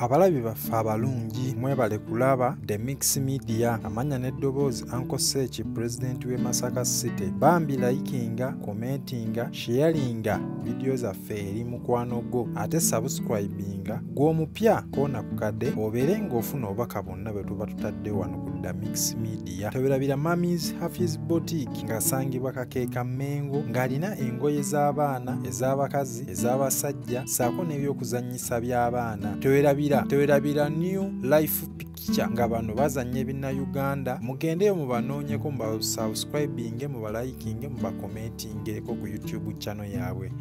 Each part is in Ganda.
Abalabi baffe abalungi mwebale kulaba The Mix Media, amanya n'eddoboozi Uncle Seki, pulezidenti w'e Masaka City. Bambi likinga, commentinga, sharinga vidiyo zaffe eri mukwano gwo, ate subscribinga gw'omupya koona ku kadde obeere ng'ofuna obubaka bwonna bwe tuba tutadde wano ku The Mix Media. Tewerabira Mammy's Hafiz Boutique ng'asangibwa Kakeeka Mengo, ng'alina engoye z'abaana, ez'abakazi, ez'abasajja ssaako n'ebyokuzannyisa by'abaana. Tewerabira New Life Picture nga bano bazannya ebinnauganda. Mugendeyo mubanoonyeko, mubasubscribinge, mubalikinge, mubakomentingeko ku YouTube channel yaabwe.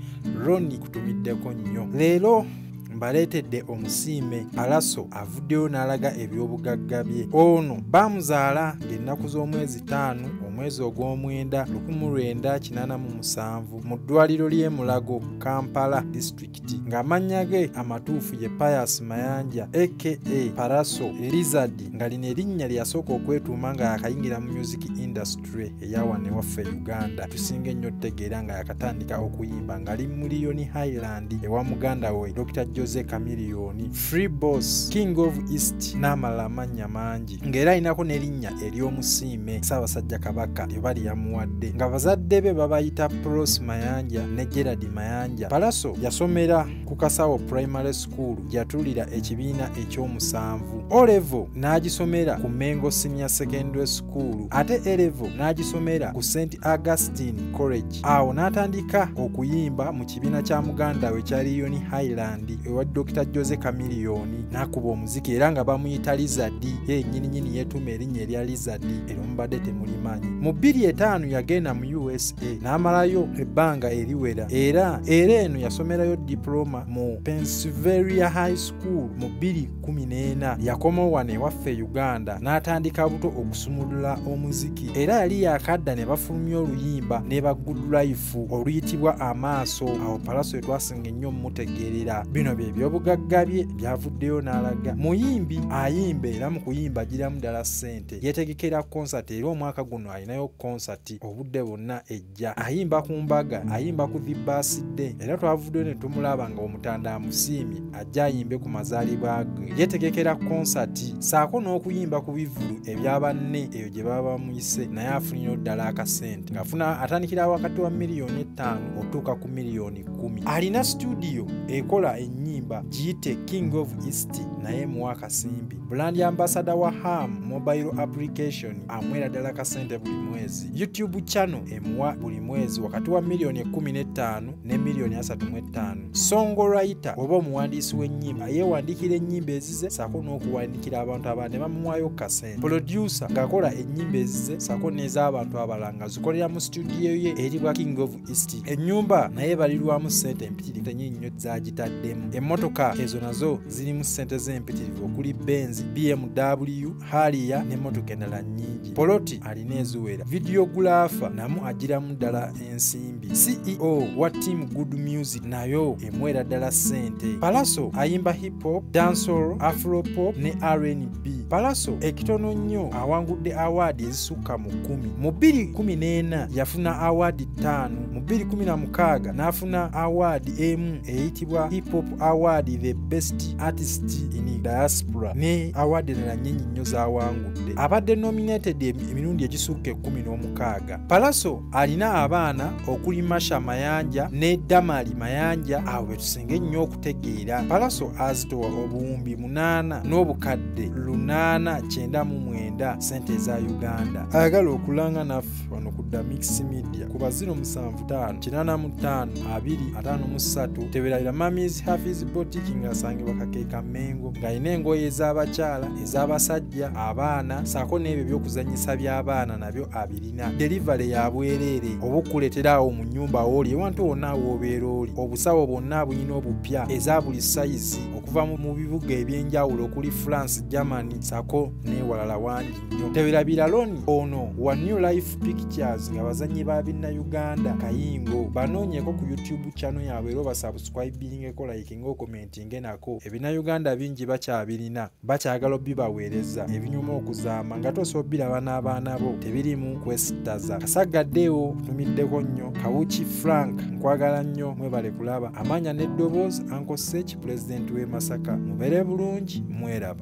Ronnie kutumiddeko nnyo. Leero mbaleetedde omusiime Pallaso avuddeyo n'alaga ebyobugagga bye. Ono bamuzaala ng'ennaku z'omwezi 5 omwezi ogw'omwenda 1987 mu ddwaliro ly'e Mulago, Kampala disitulikiti, ng'amannya ge amatuufu ye Pius Mayanja aka Pallaso Lizard, nga lino erinnya lye yasooka okwetuuma nga yakayingira mu music industry eya wano ewaffe Uganda. Tusinga ennyo otegeera nga yakatandika okuyimba ng'ali mu Leon Highland ewa muganda we Dr. Jose Chameleone, Free Boss, King of East n'amalala amannya mangi, ng'era alinako n'erinnya ery'omusiime Ssaabasajja Kabaka lye bali yamuwadde, nga bazadde be babayita Pros Mayanja ne Gerard Mayanja. Pallaso yasomera ku Kasawo Primary School gye yatuulira ekibiina ekyomusanvu. O level n'agisomera ku Mengo Senior Secondary School, ate A level n'agisomera ku St Augustine College. Awo n'atandika okuyimba mu kibiina kya muganda we ekya Leon Highland ewa Dr. Jose Chameleone, n'akuba omuziki era nga bamuyita Lizard. Ye nnyininyini yeetuuma erinnya erya Lizard era mubadde temulimanyi. Mu 2005 yagenda mu USA n'amalayo ebbanga eriwera, era eno yasomerayo diploma mu Pennsylvania High School. Mu 2014 yakomawo wano ewaffe Uganda n'atandika buto okusumulula omuziki, era yali yakadda ne bafulumya oluyimba ne ba Good Life oluyitibwa Amaaso. Awo Pallaso etwasinga ennyo mmutegeerera. Bino bye byobugagga bye byavuddeyo n'alaga. Muyimbi ayimba era mu kuyimba agiramu ddala ssente. Yeetegekera konsati era omwaka guno alinayo konsati obudde bwonna ejja. Ayimba ku mbaga, ayimba ku The Birthday, era twavuddeyo ne tumulaba nga omutanda amusiimye ajja ayimbe ku mazaalibwa ge. Yeetegekera konsati ssaako n'okuyimba ku bivvulu ebya banne eyo gye baba bamuyise, naye afunirayo ddala akasente ng'afuna atandikira wakati wa miliyoni 5 otuuka ku miliyoni 10. Alina studio ekola ennyimba giyite King of East naye emuwa akasimbi. Brand ambassador wa Ham mobile application amwera ddala akasente buli mwezi. YouTube channel emuwa buli mwezi wakati wa miliyoni 15 ne miliyoni 35. Songwriter oba omuwandiisi w'ennyimba yeewandiikira ennyimba ezize ssaako n'okuwandiikira abantu abalala ne bamuwaayo kasente. Producer ng'akola ennyimba ezize ssaako n'ez'abantu abalala nga zikolera mu studio ye eribwa King of East. Ennyumba naye balirwamu ssente empitirivu nnyo z'agitaddemu. Emmotoka ezo nazo zirimu ssente z'empitirivu okuli Benz, BMW, Harrier n'emmotoka endala nnyingi. Poloti alina eziwera. Videographer namu agiramu ddala ensimbi. CEO wa Team Good Music nayo emuwera ddala ssente. Pallaso ayimba hip hop, dancehall, afro pop ne R&B. Pallaso ekitono nnyo awangudde award ezisukka mu 10. Mu 2014 yafuna award 5, mu 2016 n'afuna award emu eyitibwa Hip Hop Award the Best Artist in Diaspora ne award endala nnyingi nnyo z'awangudde. Abadde nominated emirundi egisukka 16. Pallaso alina abaana okuli Masha Mayanja ne Damali Mayanja, abo be tusinga ennyo okutegeera. Pallaso azitowa obuwumbi 8 n'obukadde 899 ssente eza Uganda. Ayagala okulanga naffe wano ku The Mix Media kuba 075 85 253. Tewerabira Mammy's Hafiz Boutique ng'asangibwa Kakeeka Mengo, ng'alina engoye ez'abakyala, ez'abasajja, abaana ssaako n'ebyo ebyokuzannyisa by'abaana nabyo abirina. Delivery ya bwereere oba okukuleetera awo mu nnyumba w'oli ewantu wonna w'obeera oli. Obusawo bwonna bulina obupya eza buli sayizi okuva mu bibuga ebyenjawulo okuli France, Germany ssaako n'ewalala wangi. bangi nnyo. Tewerabira Loni ono wa New Life Pictures nga bazannyi ba Bannayuganda Kayingo. Banoonyeko ku YouTube channel yaabwe era obasubscribingeko, likinga, okomentinge nako. Ebinnauganda bingi bakyabirina, bakyagala obibaweereza ebinyuma okuzaama nga tosobola obiraba n'abaana bo, tebirimu kwesitaza. Kasagaddewo tumiddeko nnyo. Kawuki Frank, nkwagala nnyo, mwebale kulaba. Amanya n'eddoboozi Uncle Sech, pulezidenti w'e Masaka. Mubeere bulungi, mweraba.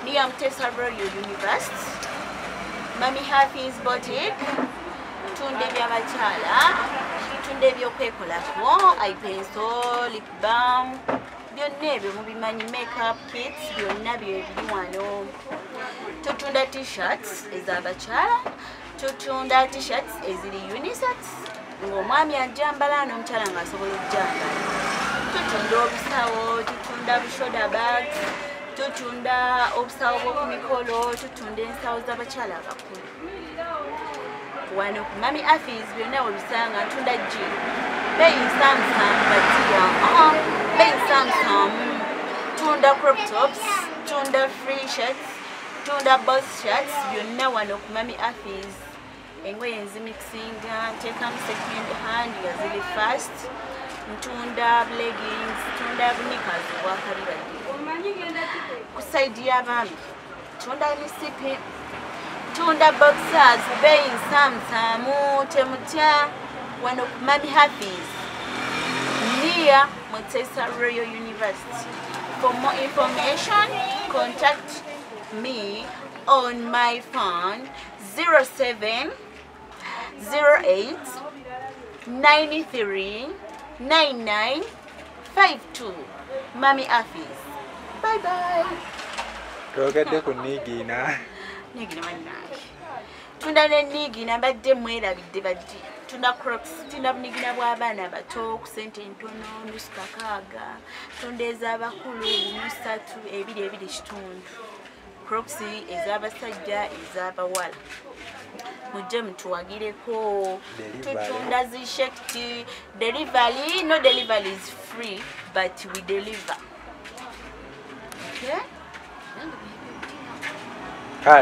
Near Mutesa Royal University, Mami Hafiz Boutique, tunda ebyabakyala, tunda ebyokwekolako, eye pencil, lip balm, byonna ebyo mubimanyi, makeup kits, byonna byebiri wano. Tutunda t-shirts ez'abakyala, tutunda t-shirts eziri unisex, ng'omwami ajambala n'omukyala ng'asobola okujambala. Tutunda obusawo, tutunda bushoulder bags, tutunda obusawo bw'oku mikolo, tutunda ensawo z'abakyala abakulu. Wano ku Mami Afis byonna webisanga. Ntunda jean, beeyi nsamusamu batiya, beeyi nsamusamu. Tunda crop tops, tunda free shirts, tunda boss shirts, byonna wano ku Mami Afis. Engoye nzimixinga, nteekamu second hand nga ziri fast. Ntunda leggings, tunda knickers obwakabibadde. Ku side y'abaami tunda misipi, tunda boxers, beeyi nsamusamu, temutya. Wano ku Mami Hafiz near Mutesa Royal University. For more information, contact me on my phone 07 08 93 99 52. Mami Afis. Bye bye. Twogedde ku niigiina. Nigina bannange. Tunda ne nigina, mbadde mwerabidde baddi. Tunda crocs, tunda bunigina bw'abaana bato ku ssente entono, nusu kakaaga. Tunda ez'abakulu 3, 2, 2.5. Crocs ez'abasajja, ez'abawala. Mujje mutuwagireko. Tutunda zi shekti, delivery, no delivery is free, but we deliver. Okay?